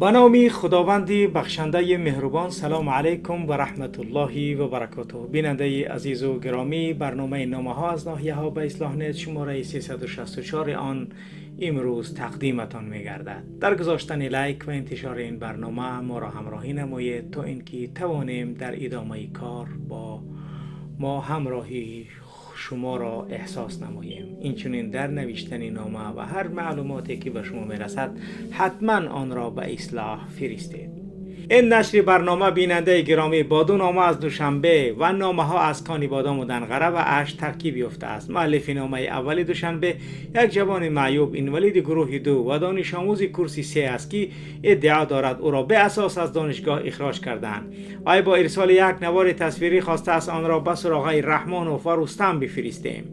Ба номи Худованди бахшандаи меҳрубон. Салому алайкум ва раҳматуллоҳи ва баракотуҳ. Бинандаи азизу гиромӣ, барномаи номаҳо аз ноҳияҳо ба Ислоҳ нет шумораи 364 он имрӯз тақдиматон мегардад. Дар гузоштани лайк ва интишори ин барнома моро ҳамроҳӣ намоед, то ин ки тавонем дар идомаи кор бо мо ҳамроҳии шуморо эҳсос намоем. Инчунин дар навиштани нома ва ҳар маълумоте ки ба шумо мерасад, ҳатман онро ба Ислоҳ фиристед. Ин нашри барнома, бинандаи гиромӣ, бо ду нома аз Душанбе ва номаҳо аз Конибодому Данғара ва Ашт таркиб ёфтааст. Муаллифи номаи аввали Душанбе як ҷавони маъюб, инвалиди гурӯҳи ду ва донишомӯзи курси се аст, ки иддао дорад, ӯро беасос аз донишгоҳ ихроҷ кардаанд. Вай бо ирсоли як навори тасвирӣ хостааст, онро ба суроғаи Раҳмонов ва Рустам бифиристем.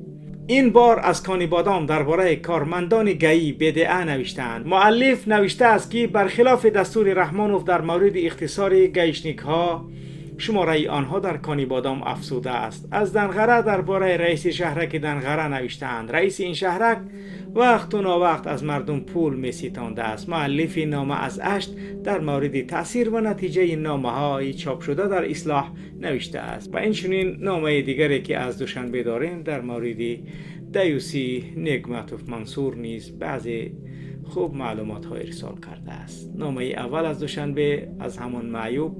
Ин бор аз Конибодом дар бораи кормандони ГАИ БДА навиштаанд. Муаллиф навиштааст, ки бархилофи дастури Раҳмонов дар мавриди ихтисори гаишникҳо, шумораи онҳо дар Конибодом афзудааст. Аз Данғара дар бораи раиси шаҳраки Данғара навиштаанд. Раиси ин шаҳрак вақту новақт аз мардум пул меситондааст. Муаллифи нома аз Ашт дар мавриди таъсир ва натиҷаи номаҳои чопшуда дар Ислоҳ навиштааст. Ва инчунин номаи дигаре, ки аз Душанбе дорем, дар мавриди даюси Негматов Мансур низ баъзе хуб маълумотҳо ирсол кардааст. Номаи аввал аз Душанбе аз ҳамон маъюб.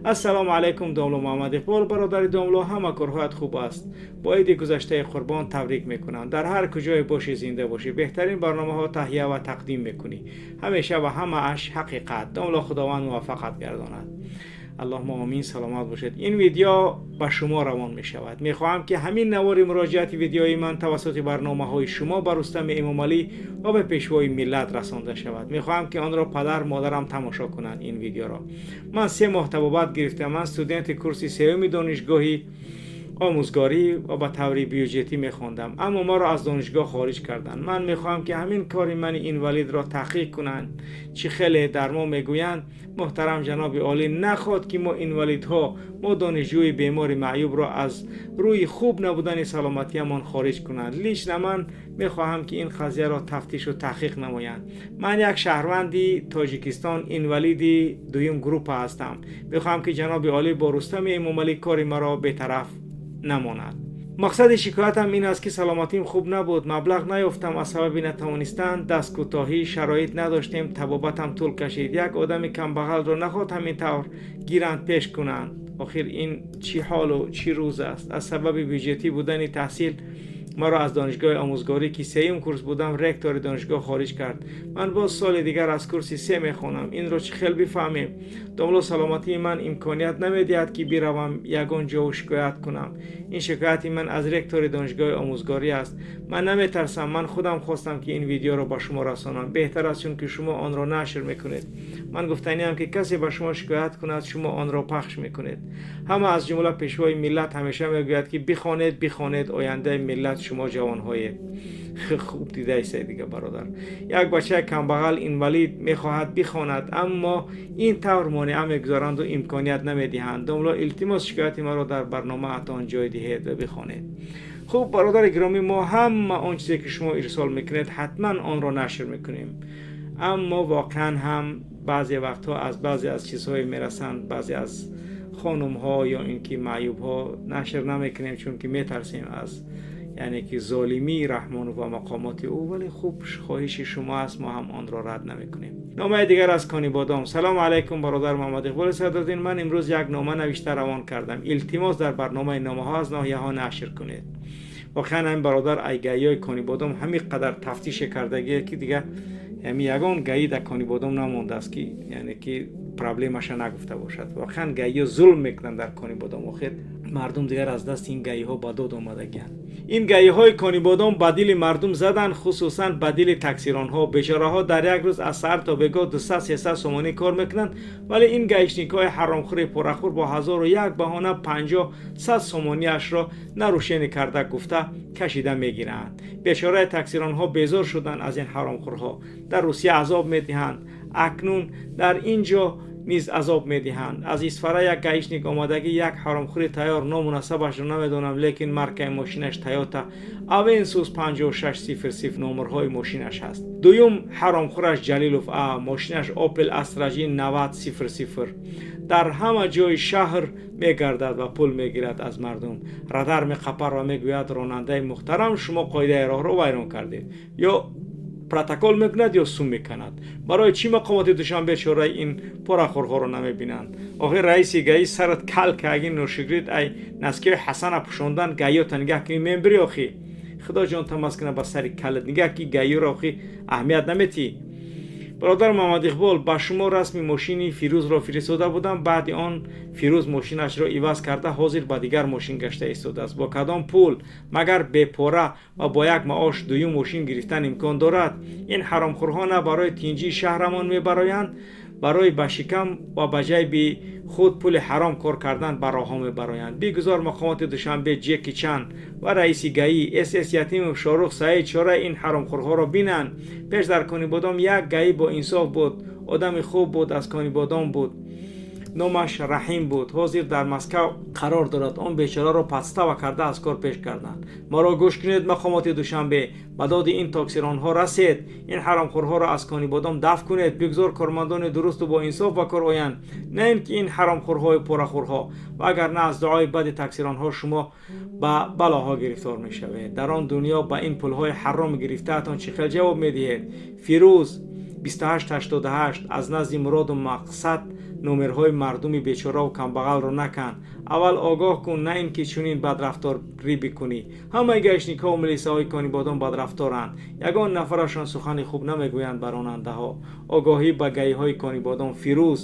Ассалому алайкум, домло Муҳаммад Иқбол. Бародари домло, ҳама корҳоят хуб аст. Бо иди гузаштаи Қурбон табрик мекунам. Дар ҳар куҷое бошӣ, зинда бошӣ. Беҳтарин барномаҳо таҳия ва тақдим мекунӣ ҳамеша ва ҳамааш ҳақиқат. Домло, Худованд муваффақат гардонад. Аллоҳума омин, саломат бошед. Ин видео ба шумо равон мешавад. Мехоҳам, ки ҳамин навори муроҷиати видеои ман тавассути барномаҳои шумо ба Рустами Эмомалӣ ва ба Пешвои миллат расонда шавад. Мехоҳам, ки онро падар модарам тамошо кунанд ин видеоро. Ман 3 моҳ табобат гирифтам. Ман студенти курси сеюми донишгоҳи омӯзгорӣ ва ба таври бюҷетӣ мехондам, аммо маро аз донишгоҳ хориҷ карданд. Ман мехоҳам, ки ҳамин кори мани инвалидро таҳқиқ кунанд. Чӣ хеле дар мо мегӯянд, муҳтарам ҷаноби олӣ, нахоҳад ки мо инвалидҳо, мо донишҷӯи бемори маъюбро аз рӯи хуб набудани саломатиамон хориҷ кунанд. Лично ман мехоҳам, ки ин қазияро тафтишу таҳқиқ намоянд. Ман як шаҳрванди Тоҷикистон, инвалиди дуюм группа ҳастам. Мехоҳам, ки ҷаноби олӣ бо Рустами Эмомалӣ кори маро бетараф намонад. Мақсади шикоятам ин аст, ки саломатим хуб набуд, маблағ наёфтам. Аз сабаби натавонистан, дасткӯтоҳӣ, шароит надоштем, табобатам тӯл кашид. Як одами камбағалро нахоҳад ҳамин тавр гиранд, пеш кунанд. Охир ин чӣ ҳолу чӣ рӯз аст? Аз сабаби бюҷетӣ будани таҳсил маро аз донишгоҳи омӯзгорӣ, ки сеюм курс будам, ректори донишгоҳ хориҷ кард. Ман боз соли дигар аз курси се мехонам. Инро чӣ хел бифаҳмем, домло? Саломатии ман имконият намедиҳад, ки биравам ягон ҷову шикоят кунам. Ин шикояти ман аз ректори донишгоҳи омӯзгорӣ аст. Ман наметарсам, ман худам хостам, ки ин видеоро ба шумо расонам. Беҳтар аст, чунки шумо онро нашр мекунед. Ман гуфтаниам, ки касе ба шумо шикоят кунад, шумо онро пахш мекунед. Ҳама, аз ҷумла Пешвои миллат, ҳамеша мегӯяд, ки бихонед, бихонед, ояндаи миллат шумо ҷавонҳоед. Хуб дидаисай дига, бародар. Як бачаи камбағал, инвалид мехоҳад бихонад, аммо ин тавр монеа мегузоранду имконият намедиҳанд. Домло, илтимос, шикояти маро дар барномаатон ҷой диҳед ва бихонед. Хуб, бародари гиромӣ, мо ҳама он чизе, ки шумо ирсол мекунед, ҳатман онро нашр мекунем. Аммо воқеан ҳам баъзе вақтҳо аз баъзе аз чизҳое мерасанд, баъзе аз хонумҳо ё ин ки маъюбҳо, нашр намекунем, чунки метарсем аз, яъне ки, золимии Раҳмонов ва мақомоти ӯ. Вале хуб, хоҳиши шумо аст, мо ҳам онро рад намекунем. Номаи дигар аз Конибодом. Салому алайкум, бародар Муҳаммад Иқболи Садриддин. Ман имрӯз як нома навишта равон кардам. Илтимос, дар барномаи номаҳо аз ноҳияҳо нашр кунед. Воқеан ҳамин бародар ай ГАИ-ёи Конибодом ҳамин қадар тафтише кардагие, ки дига ҳами ягон ГАИ дар Конибодом намондааст, ки, яъне ки, проблемаша нагуфта бошад. Воқеан ГАИ-ё зулм мекунанд дар Конибодом. Охир мардум дигар аз дасти ин ГАИ-ҳо ба дод омадагианд. Ин ГАИ-ҳои Конибодом ба дили мардум заданд, хусусан ба дили таксиронҳо. Бечораҳо дар як рӯз аз саҳар то бегоҳ 200-300 сомонӣ кор мекунанд, вале ин гаишникҳои ҳаромхӯри порахӯр бо ҳазору як баҳона 50-100 сомониашро нарушение карда гуфта кашида мегиранд. Бечораи таксиронҳо безор шуданд аз ин ҳаромхӯрҳо. Дар Русия азоб медиҳанд, акнун дар ин ҷо низ азоб медиҳанд. Аз Исфара як гаишник омадагӣ, як ҳаромхӯри тайёр, ному насабашро намедонам, лекин маркаи мошинаш Тойота Авенсус 5600 номерҳои мошинаш ҳаст. Дуюм ҳаромхӯраш Ҷалилов А, мошинаш Опел Астра J 9000. Дар ҳама ҷои шаҳр мегардад ва пул мегирад аз мардум. Радар меқапар ва мегӯяд: «Ронандаи муҳтарам, шумо қоидаи роҳро вайрон кардед». Ё протокол мекунад, ё сум мекунад. Барои чӣ мақомоти Душанбе чораи ин порахӯрҳоро намебинанд? Охир раиси ГАИ, сарат кал кагин ношукрит, ай носки ҳои Ҳасана пӯшондан ГАИ-ёта нигаҳ кунӣ, мембирӣ. Охи худоҷон тамаз кина ба сари калат, нигаҳ ки ГАИ-ёро охи аҳамият наметӣ. Бародар Муҳаммад Иқбол, ба шумо расми мошини Фирӯзро фиристода будам. Баъди он Фирӯз мошинашро иваз карда, ҳозир ба дигар мошин гашта истодааст. Бо кадом пул? Магар бепора ва бо як маош дуюм мошин гирифтан имкон дорад? Ин ҳаромхӯрҳо на барои тинҷии шаҳрамон мебароянд, барои ба шикам ва ба ҷайби худ пули ҳаром кор кардан ба роҳҳо мебароянд. Бигузор мақомоти Душанбе, Ҷеки Чан ва раиси ГАИ СС Ятимов, Шорух Саид чораи ин ҳаромхӯрҳоро бинанд. Пеш дар Конибодом як ГАИ бо инсоф буд, одами хуб буд, аз Конибодом буд, номаш Раҳим буд. Ҳозир дар Москав қарор дорад. Он бечораро подстава карда, аз кор пеш карданд. Маро гӯш кунед, мақомоти Душанбе, ба доди ин токсиронҳо расед. Ин ҳаромхӯрҳоро аз Конибодом дафт кунед. Бигзор кормандони дурусту боинсоф ба кор оянд, на ин ки ин ҳаромхӯрҳои порахӯрҳо. Ва агар на, аз дуои бади таксиронҳо шумо ба балоҳо гирифтор мешавед. Дар он дунё ба ин пулҳои ҳаром гирифтаатон чӣ хел ҷавоб медиҳед? Фирӯз, 2888. Аз назди муроду мақсад номерҳои мардуми бечораву камбағалро накан. Аввал огоҳ кун, на ин ки чунин бадрафторӣ бикунӣ. Ҳамаи гаишник ҳову милисаҳои Конибодом бадрафторанд, ягон нафарашон сухани хуб намегӯянд ба ронандаҳо. Огоҳӣ ба ГАИ ҳои Конибодом. Фирӯз,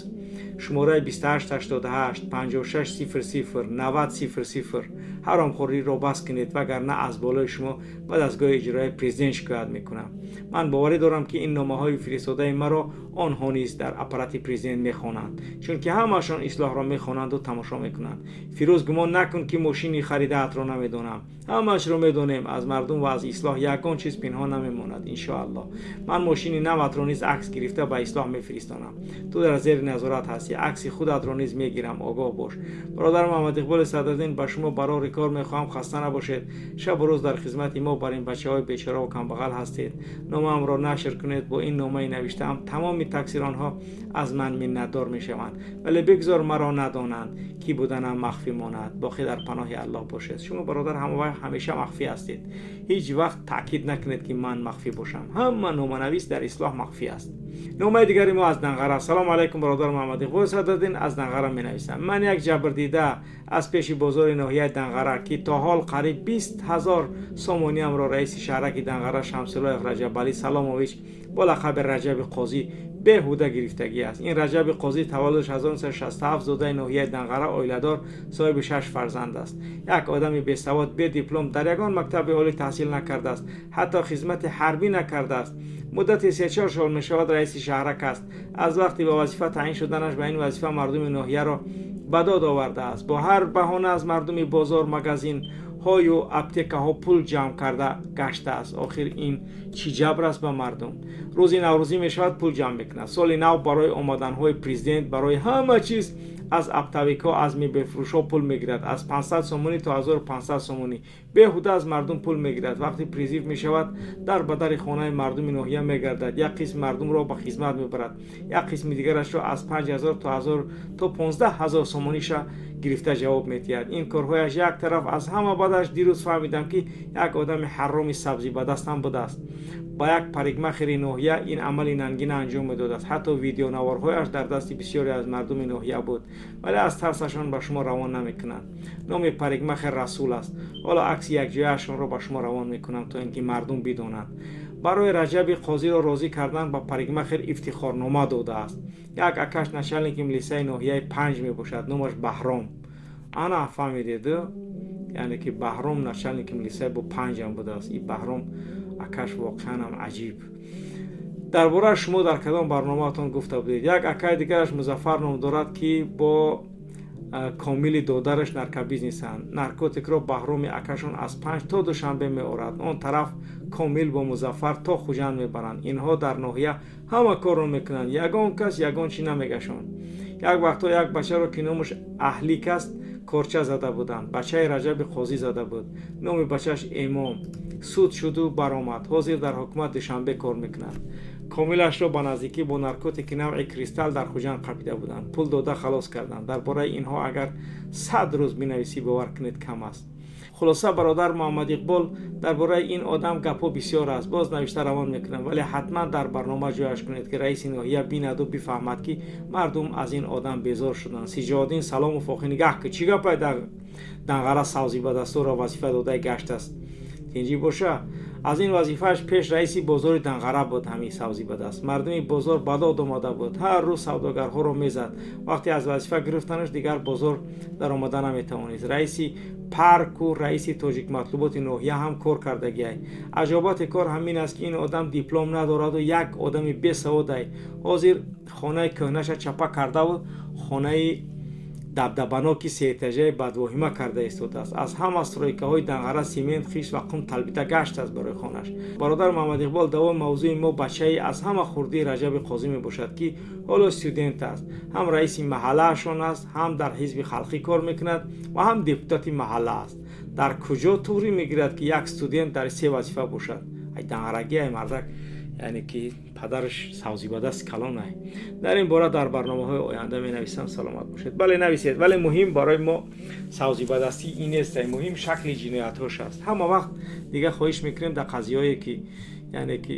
шумораи 2888 5600 9000. Ҳаромхӯриро бас кунед, вагарна аз болои шумо ба дастгоҳи иҷроияи президент шикоят мекунам. Ман боварӣ дорам, ки ин номаҳои фиристодаи маро онҳо низ дар аппарати президент мехонанд, чунки ҳамаашон Ислоҳро мехонанду тамошо мекунанд. Фирӯз, гумон накун, ки мошини харидаатро намедонам. Ҳамаашро медонем. Аз мардум ва аз Ислоҳ ягон чиз пинҳон намемонад, иншоаллоҳ. Ман мошини наватро низ акс гирифта ба Ислоҳ мефиристонам. Ту дар зери назорат ҳастӣ. Акси худатро низ мегирам, огоҳ бош. Бародар Муҳаммад Иқболи Садриддин, ба шумо барори кор мехоҳам. Хаста набошед, шабу рӯз дар хизмати мо бар ин бачаҳои бечораву камбағал ҳастед. Номаамро нашр кунед. Бо ин номаи навиштаам тамоми таксиронҳо аз ман миннатдор мешаванд, вале бигзор маро надонанд, ки буданам махфӣ монад. Боқӣ дар паноҳи Аллоҳ бошед. Шумо, бародар, ҳамавақт ҳамеша махфӣ ҳастед. Ҳеҷ вақт таъкид накунед, ки ман махфӣ бошам. Ҳама номанавис дар Ислоҳ махфӣ аст. Номаи дигари мо аз Данғара. Салому алайкум, бародар Муҳаммад Иқбол Садриддин, аз Данғара менависам. Ман як ҷабрдида аз пеши бозори ноҳияи Данғара, ки то ҳол қариб 20 000 сомониамро раиси шаҳраки Данғара Шамсуллоев Раҷабалӣ Саломович бо лақаби Раҷаби Қозӣ беҳуда гирифтагӣ аст. Ин Раҷаби Қозӣ таваллудаш 1967, зодаи ноҳияи Данғара, оиладор, соҳиби шаш фарзанд аст. Як одами бесавод, бедиплом, дар ягон мактаби олӣ таҳсил накардааст, ҳатто хизмати ҳарбӣ накардааст. Муддати 3-4 сол мешавад, раиси шаҳрак аст. Аз вақти ба вазифа таъин шуданаш ба ин вазифа мардуми ноҳияро ба дод овардааст. Бо ҳар баҳона аз мардуми бозор, магазинҳою аптекаҳо пул ҷамъ карда гаштааст. Охир ин чӣ ҷабр аст ба мардум? Рӯзи Наврӯзӣ мешавад, пул ҷамъ мекунад. Соли нав, барои омаданҳои президент, барои ҳама чиз аз оптовик ҳо, аз мебелфурӯшҳо пул мегирад, аз 500 сомонӣ то 1500 сомонӣ беҳуда аз мардум пул мегирад. Вақти призыв мешавад, дар ба дари хонаи мардуми ноҳия мегардад. Як қисм мардумро ба хизмат мебарад, як қисми дигарашро аз 5000 то 15 000 сомониша гирифта ҷавоб медиҳад. Ин корҳояш як тараф, аз ҳама бадаш дирӯз фаҳмидам, ки як одами ҳароми сабзӣ ба дастам будааст. Ба як парикмахери ноҳия ин амали нангина анҷом медодааст. Ҳатто видеонаворҳояш дар дасти бисёре аз мардуми ноҳия буд, вале аз тарсашон ба шумо равон намекунанд. Номи парикмахер Расул аст. Ҳоло акси якҷояашонро ба шумо равон мекунам, то ин ки мардум бидонанд. Барои Раҷаби Қозиро розӣ кардан ба парикмахер ифтихорнома додааст. Як акаш начальники милисаи ноҳияи Панҷ мебошад, номаш Баҳром. Ана, фаҳмидед, яъне ки Баҳром начальники милисаи бо Панҷам будааст. И Баҳром акаш воқеанам аҷиб. Дар бораи шумо дар кадом барномаатон гуфта будед. Як акаи дигараш Музаффар ном дорад, ки бо Комили додараш наркобизнесанд. Наркотикро Баҳроми акашон аз Панҷ то Душанбе меорад. Он тараф Комил бо Музаффар то Хуҷанд мебаранд. Инҳо дар ноҳия ҳама корро мекунанд, ягон кас ягон чӣ намегашон. Як вақтҳо як бачаро, ки номаш Аҳлик аст, корча зада буданд. Бачаи Раҷаби Қозӣ зада буд. Номи бачаш Эмом. Суд шуду баромад. Ҳозир дар ҳукумат Душанбе кор мекунад. Комилашро ба наздикӣ бо наркотики навъи кристалл дар Хуҷанд қапида буданд. Пул дода халос карданд. Дар бораи инҳо агар 100 рӯз бинависӣ, бовар кунед, кам аст. Хулоса, бародар Муҳаммад Иқбол, дар бораи ин одам гапҳо бисёр аст, боз навишта равон мекунам, вале ҳатман дар барнома ҷояш кунед, ки раиси ноҳия бинаду бифаҳмад, ки мардум аз ин одам безор шуданд. Сиҷоддин Саломов, охи нигаҳ ки чӣ гапай дар Данғара савзибадастуро вазифа додаи гаштааст. Тинҷӣ боша. Аз ин вазифааш пеш раиси бозори Данғара буд. Ҳамин савзибадаст мардуми бозор ба дод омада буд, ҳар рӯз савдогарҳоро мезад. Вақте аз вазифа гирифтанаш, дигар бозор даромада наметавонист. Раиси парку раиси тоҷикматлуботи ноҳия ҳам кор кардагиай. Аҷобати кор ҳамин аст, ки ин одам диплом надораду як одами бесаводай. Ҳозир хонаи кӯҳнаша чапа кардаву хонаи дабдабаноки сеэтажаи бадвоҳима карда истодааст. Аз ҳама стройкаҳои Данғара симент, хишт ва қум талбида гаштааст барои хонаш. Бародар Муҳаммад Иқбол, давоми мавзӯи мо бачаи аз ҳама хурдии Раҷаби Қозӣ мебошад, ки ҳоло студент аст. Ҳам раиси маҳаллаашон аст, ҳам дар ҳизби халқӣ кор мекунад ва ҳам депутати маҳалла аст. Дар куҷо туғрӣ мегирад, ки як студент дар се вазифа бошад? Ай данғарагӣ, ай мардак, яъне ки падараш савзибадаст калон ай. Дар ин бора дар барномаҳои оянда менависам. Саломат бошед. Бале, нависед, вале муҳим барои мо савзибадастӣ ин нест, муҳим шакли ҷиноятҳош аст. Ҳама вақт дигар хоҳиш мекунем, дар қазияҳое ки, яъне ки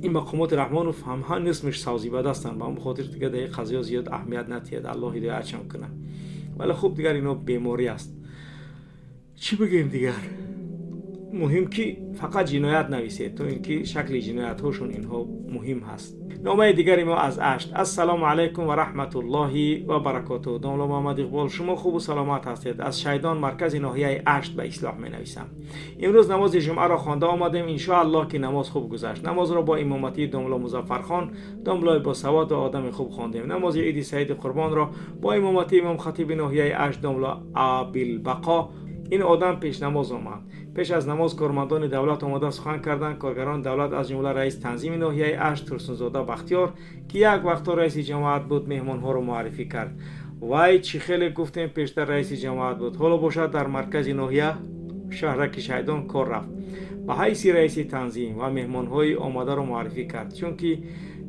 ин мақомоти Раҳмонов ҳамҳа нисмиш савзибадастанд, ба ҳамн хотир дигар дар ин қазияҳо зиёд аҳамият натиҳед. Аллоҳ ҳидоятшон кунад. Вале хуб, дигар ино беморӣ аст, чӣ бигӯем дигар? Муҳим ки фақат ҷиноят нависед, то ин ки шакли ҷиноятҳошон инҳо муҳим ҳаст. Номаи дигари мо аз Ашт. Ассалому алайкум ва раҳматуллоҳи ва баракотуҳ. Домло Муҳаммад Иқбол, шумо хубу саломат ҳастед. Аз Шайдон, маркази ноҳияи Ашт, ба Ислоҳ менависам. Имрӯз намози ҷумъаро хонда омадем. Иншоаллоҳ, ки намоз хуб гузашт. Намозро бо имоматии домло Музаффархон, домлои босавод ва одами хуб, хондем. Намози иди Саиди Қурбонро бо имоматии имомхатиби ноҳияи Ашт, домло Абилбақо. Ин одам пешнамоз омад. Пеш аз намоз кормандони давлат омода сухан карданд. Коргарони давлат, аз ҷумла раиси танзими ноҳияи Ашт Турсунзода Бахтиёр, ки як вақтҳо раиси ҷамоат буд, меҳмонҳоро муаррифӣ кард. Вай, чӣ хеле гуфтем, пештар раиси ҷамоат буд, ҳоло бошад дар маркази ноҳия, шаҳраки Шайдон, кор рафт ба ҳайси раиси танзим ва меҳмонҳои омадаро муаррифӣ кард, чунки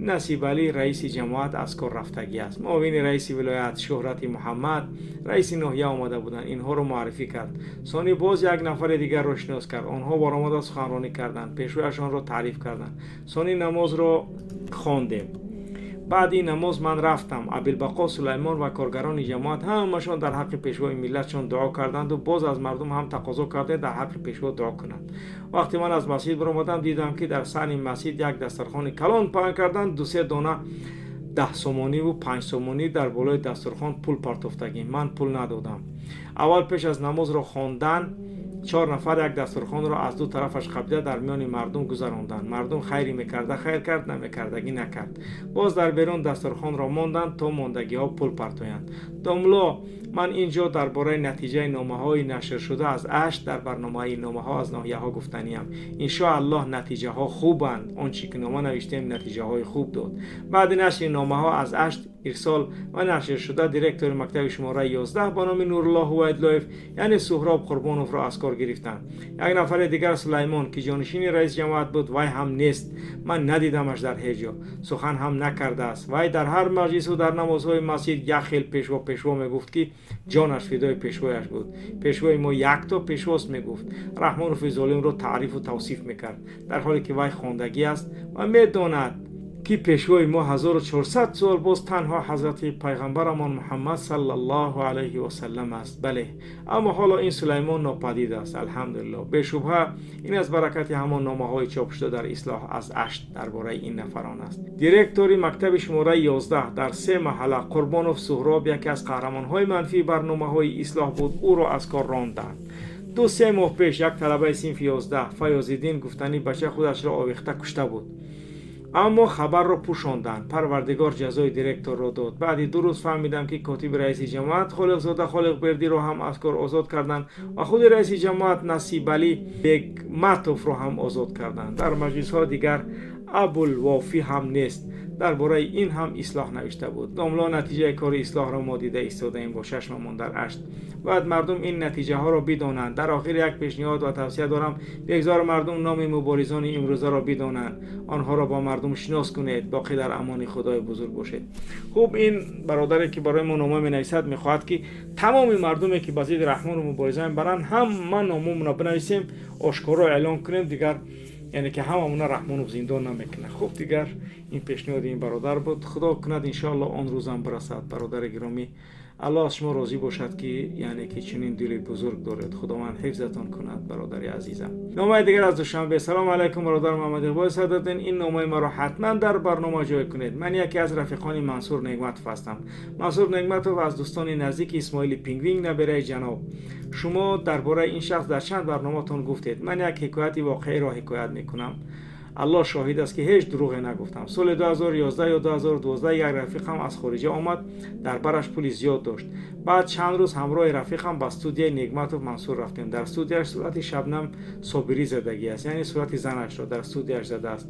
Насибалӣ, раиси ҷамоат, аз кор рафтагӣ аст. Муовини раиси вилоят Шӯҳрати Муҳаммад, раиси ноҳия омада буданд, инҳоро муаррифӣ кард. Сони боз як нафари дигарро шинос кард. Онҳо баромада суханронӣ карданд, пешвояшонро таъриф карданд. Сони намозро хондем. Баъди намоз ман рафтам. Абилбақо Сулаймон ва коргарони ҷамоат ҳамашон дар ҳаққи пешвои миллатшон дуо карданду боз аз мардум ҳам тақозо карда, дар ҳаққи пешво дуо кунанд. Вақте ман аз масҷид баромадам, дидам, ки дар саҳни масҷид як дастархони калон паҳн карданд. Дусе дона 10 сомониву 5 сомонӣ дар болои дастурхон пул партофтагӣ. Ман пул надодам. Аввал пеш аз намозро хондан чор нафар як дастурхонро аз ду тарафаш қабида дар миёни мардум гузаронданд. Мардум хайре мекарда хайр кард, намекардагӣ накард. Боз дар берун дастурхонро монданд, то мондагиҳо пул партоянд. Домло, ман ин ҷо дар бораи натиҷаи номаҳои нашршуда аз Ашт дар барномаи номаҳо аз ноҳияҳо гуфтаниям. Иншоаллоҳ, натиҷаҳо хубанд. Он чӣ ки нома навиштем, натиҷаҳои хуб дод. Баъди нашри номаҳо аз Ашт ирсол ва нашршуда, директори мактаби шумораи 11 ба номи Нуруллоҳ Ҳувайдлоев, яъне Суҳроб Қурбоновро аз кор гирифтанд. Як нафари дигар, Сулаймон, ки ҷонишини раиси ҷамоат буд, вай ҳам нест. Ман надидамаш, дар ҳеҷ ҷо сухан ҳам накардааст. Вай дар ҳар маҷлису дар намозҳои масҷид як хел «пешво, пешво» мегуфт, ки ҷонаш фидои пешвояш буд. «Пешвои мо якто пешвост» мегуфт. Раҳмонови золимро таърифу тавсиф мекард, дар ҳоле ки вай хондагӣ аст ва медонад, ки пешвои мо 1400 сол боз танҳо ҳазрати пайғамбарамон Муҳаммад саллаллоҳу алайҳи васаллам аст. Бале, аммо ҳоло ин Сулаймон нопадид аст. Алҳамдулилло. Бешубҳа, ин аз баракати ҳамон номаҳои чопшуда дар Ислоҳ аз Ашт дар бораи ин нафарон аст. Директори мактаби шумораи 11 дар се маҳалла Қурбонов Суҳроб яке аз қаҳрамонҳои манфии барномаҳои Ислоҳ буд. Ӯро аз кор ронданд. 2-3 моҳ пеш як талабаи синфи 11, Фаёзиддин гуфтанӣ бача, худашро овехта кушта буд, аммо хабарро пӯшонданд. Парвардигор ҷазои директорро дод. Баъди 2 рӯз фаҳмидам, ки котиби раиси ҷамоат Холиқзода Холиқбердиро ҳам аз кор озод карданд ва худи раиси ҷамоат Насибалӣ Бегматовро ҳам озод карданд. Дар маҷлисҳо дигар Абулвофӣ ҳам нест. Дар бораи ин ҳам Ислоҳ навишта буд. Домла, натиҷаи кори Ислоҳро мо дида истодаем бо чашмамон дар Ашт. Бояд мардум ин натиҷаҳоро бидонанд. Дар охир як пешниҳод ва тавсия дорам: бигзор мардум номи муборизони имрӯзаро бидонанд, онҳоро бо мардум шинос кунед. Боқӣ дар амони Худои бузург бошед. Хуб, ин бародаре ки барои мо нома менависад, мехоҳад ки тамоми мардуме ки ба зидди Раҳмону мубориза мебаранд, ҳама номомонро бинависем, ошкоро эълон кунем, дигар яъне ки ҳамамона Раҳмонов зиндон намекунад. Хуб, дигар ин пешниҳоди ин бародар буд. Худо кунад, иншоалло, он рӯзам бирасад. Бародари гиромӣ, Аллоҳ аз шумо розӣ бошад, ки яъне ки чунин дили бузург доред. Худованд ҳифзатон кунад, бародари азизам. Номаи дигар аз Душанбе. Салому алайкум, бародар Муҳаммад Иқболи Садриддин. Ин номаи маро ҳатман дар барнома ҷой кунед. Ман яке аз рафиқони Мансур Негматов ҳастам. Мансур Негматов аз дӯстони наздики Исмоили Пингвин, набераи ҷаноб. Шумо дар бораи ин шахс дар чанд барноматон гуфтед. Ман як ҳикояти воқеиро ҳикоят мекунам. Аллоҳ шоҳид аст, ки ҳеҷ дурӯғе нагуфтам. Соли 2011 ё 2012 як рафиқам аз хориҷа омад, дар бараш пули зиёд дошт. Баъд чанд рӯз ҳамроҳи рафиқам ба студияи Негматов Мансур рафтем. Дар студияш сурати Шабнам Собирӣ задагӣ аст, яъне сурати занашро дар студияш задааст.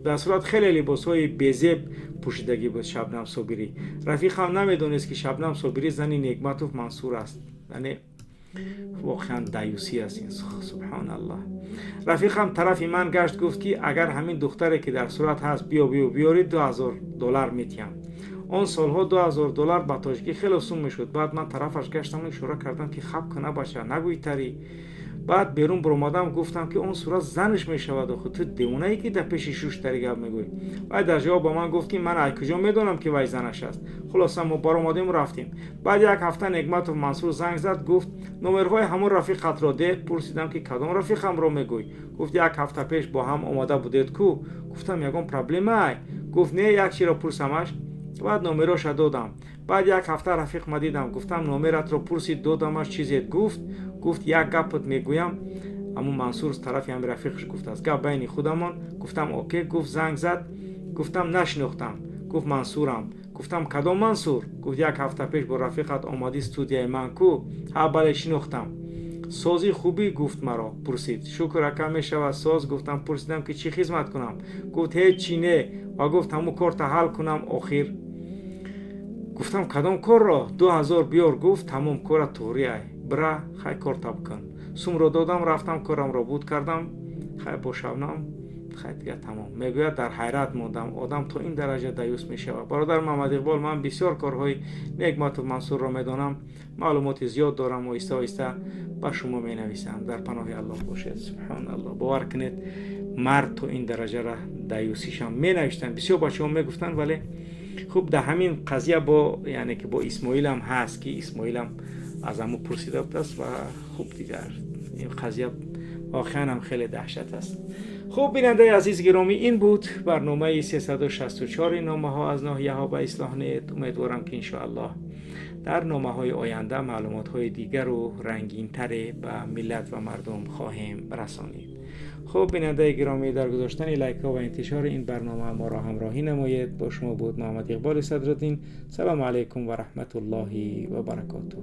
Дар сурат хеле либосҳои безеб пӯшидагӣ буд Шабнам Собирӣ. Рафиқам намедонист, ки Шабнам Собирӣ зани Негматов Мансур аст. Яъне воқеан даюсӣ аст ин, субҳоналлоҳ. Рафиқам тарафи ман гашт, гуфт, ки агар ҳамин духтаре, ки дар сурат ҳаст, биёбию биёрӣ, 2000 доллар метиҳам. Он солҳо 2000 доллар ба тоҷикӣ хеле сум мешуд. Баъд ман тарафаш гаштаму ишора кардам, ки хаб куна, бача, нагӯй тарӣ. Баъд берун баромадам, гуфтам, ки он сурат занаш мешавад. Охи ту девонае, ки дар пеши шуштари гап мегӯӣ? Вай дар ҷавоб ба ман гуфт, ки ман ай куҷо медонам, ки вай занаш аст. Хулоса, мо баромадему рафтем. Баъд як ҳафта Негматов Мансур занг зад, гуфт: «Номерҳои ҳамон рафиқатро деҳ». Пурсидам, ки кадом рафиқамро мегӯй? Гуфт: «Як ҳафта пеш бо ҳам омада будед ку». Гуфтам: «Ягон проблемаай?» Гуфт: «Не, як чиро пурсамаш». Баъд номероша додам. Баъд як ҳафта рафиқма дидам, гуфтам: «Номератро пурсид, додамаш, чизет гуфт?» Гуфт: «Як гапат мегӯям». Ҳамун Мансур тарафи ҳами рафиқаш гуфтааст: «Гап байни худамон». Гуфтам: «Окей». Гуфт: «Занг зад». Гуфтам: «Нашинохтам». Гуфт: «Мансурам». Гуфтам: «Кадом Мансур?» Гуфт: «Як ҳафта пеш бо рафиқат омадӣ студияи ман ку». «Ҳа, бале, шинохтам. Созӣ, хубӣ?» Гуфт, маро пурсид. «Шукр, ака, мешавад, соз», гуфтам. Пурсидам, ки чӣ хизмат кунам. Гуфт: «Ҳеҷ чӣ не». Ва гуфт: «Ҳамун корта ҳал кунам охир». Гуфтам: «Кадом корро?» «2000 биёр», гуфт, «тамом, кора туғри ай, бира, хай, корта бикун». Сумро додам, рафтам, корамро буд кардам, хай, бо Шабнам, хай, дигар тамом. Мегӯяд, дар ҳайрат мондам, одам то ин дараҷа даюс мешавад. Бародар Муҳаммад Иқбол, ман бисёр корҳои Негматов Мансурро медонам, маълумоти зиёд дорам, оҳиста оҳиста ба шумо менависам. Дар паноҳи Аллоҳ бошед. Субҳоналлоҳ, бовар кунед, мард то ин дараҷара даюсишам менавиштанд, бисёр бачаҳо мегуфтанд. Вале хуб, дар ҳамин қазия бо яъне ки бо Исмоилам ҳаст, ки Исмоилам аз ҳамо пурсида будааст. Ва хуб, дигар ин қазия воқеан ҳам хеле даҳшат аст. Хуб, бинандаи азиз гиромӣ, ин буд барномаи 364 номаҳо аз ноҳияҳо ба Ислоҳнет. Умедворам, ки иншоаллоҳ дар номаҳои оянда маълумотҳои дигару рангинтаре ба миллат ва мардум хоҳем расонид. Хуб, бинандаи гиромӣ, дар гузоштани лайкҳо ва интишори ин барнома моро ҳамроҳӣ намоед. Бо шумо буд Муҳаммад Иқболи Садриддин. Салому алайкум ва раҳматуллоҳи ва баракотуҳ.